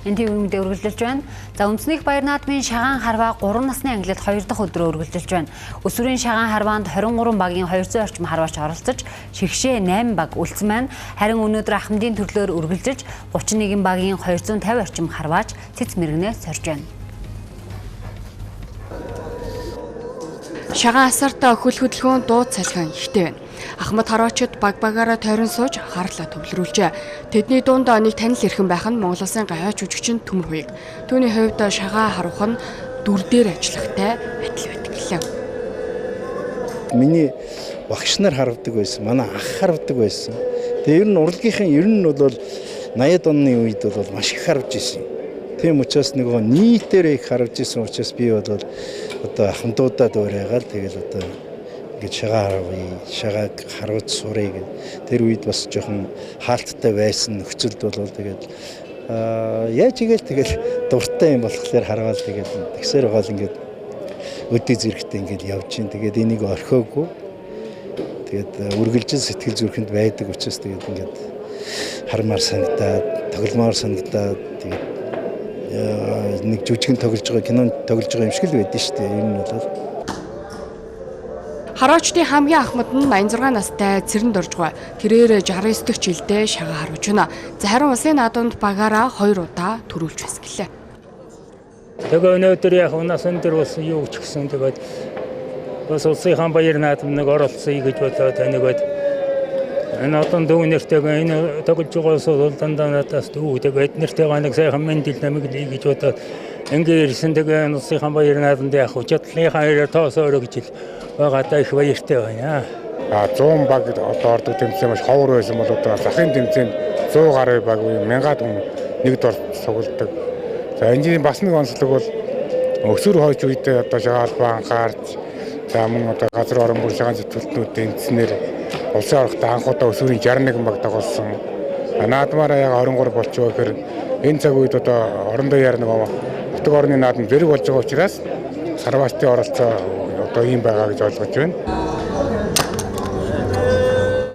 НТВ мэдээ үргэлжилж байна. За үндэснийх баяр наадмын шагаан харваа 3 насны ангилал 2 дахь өдрөө үргэлжилж байна. Өсвөрийн шагаан харваанд 23 багийн 200 орчим харваач оролцож, шигшээ 8 баг үлдсэн байна. Харин өнөөдөр ахмадын төрлөөр үргэлжилж 31 багийн 250 орчим харваач цэц мэрэгнээ сорж байна. Шагаан асаартаа хөл хөдөлгөөн дуу цалхин ихтэй байна. Ахмад харваачид баг багаараа тойрон сууж анхаарлаа төвлөрүүлжээ. Тэдний дунд нэг танил эрхэн байх нь Монгол Улсын гавьяач жүжигчин Төмөр Хуйг. Түүний хувьд шагаан харвах нь дүр дээр ажиллахтай адил байдаг гэлээ. Миний багш нар харвдаг байсан, манай ах харвдаг байсан. Тэгээ ер нь урлагийнхан ер нь бол 80-ад оны үед бол маш их харвж исэн. Тийм учраас нөгөө нийтээр их харвж исэн учраас би бол одоо ахмадуудаа дуурайгаал тэгэл одоо ингэж шагаа харваа, шагааг харваж сурыг гэх. Тэр үед бас жоохон хаалттай байсан нөхцөлд бол тэгээд яаж игээл тэгэл дуртай юм болохоор харваал тэгэл тэгсээр байгаа л ингээд өдөө зэрэгтэй ингээд явж чинь тэгээд энийг орхиогүй. Тэгээд үргэлжил сэтгэл зүрхэнд байдаг учраас тэгээд ингээд хармаар санагдаад, тогломоор санагдаад тэгээд нэг жүжигэн тоглож байгаа, кинонд тоглож байгаа юм шиг л байдэн шүү дээ. Ер нь бол Хароочдын хамгийн ахмад нь 86 настай Цэрэн Доржгой. Тэрээр 69 дэх жилдээ шагаан харваж байна. За харин улсын наадамд багаараа 2 удаа төрүүлж байсан гэлээ. Тэгээ өнөөдөр яг нас өндөр болсон юу ч гэсэн тэгээд бас улсынхаа баяр наадам нэг оролцъё гэж бодоод танигод энэ одоо дүү нэртэйгээ энэ тоглож байгаа улс бол дандаа надаас дүү тэгээд нэртэйгээ нэг сайхан мэндэл намиглэе гэж бодоод ингээ ирсэн. Тэгээ улсынхаа баяр наадамд яг чадлынхаа хэрээр тоосоорой гэж л байгаадаа их баяртай байна. 100 баг одоо ордог тэмцээн маш ховор байсан бол одоо захын тэмцээнд 100 гаруй баг үе 1000 хүн нэг дор цугладаг. За энэ бас нэг онцлог бол өсвөр хойч үедээ одоо шагаан албаа анхаарч за мөн одоо газар орон бүр шагаан зүтгэлтнүүдийн эндснээр улсын орохтой анх удаа өсвөрийн 61 баг тоглосон. Наадмаараа яг 23 болчихоо гэхээр энэ цаг үед одоо орондоо яар нэг нутаг орны наадам зэрэг болж байгаа учраас сарваачдын оролцоо одоо ийм байгаа гэж ойлгож байна.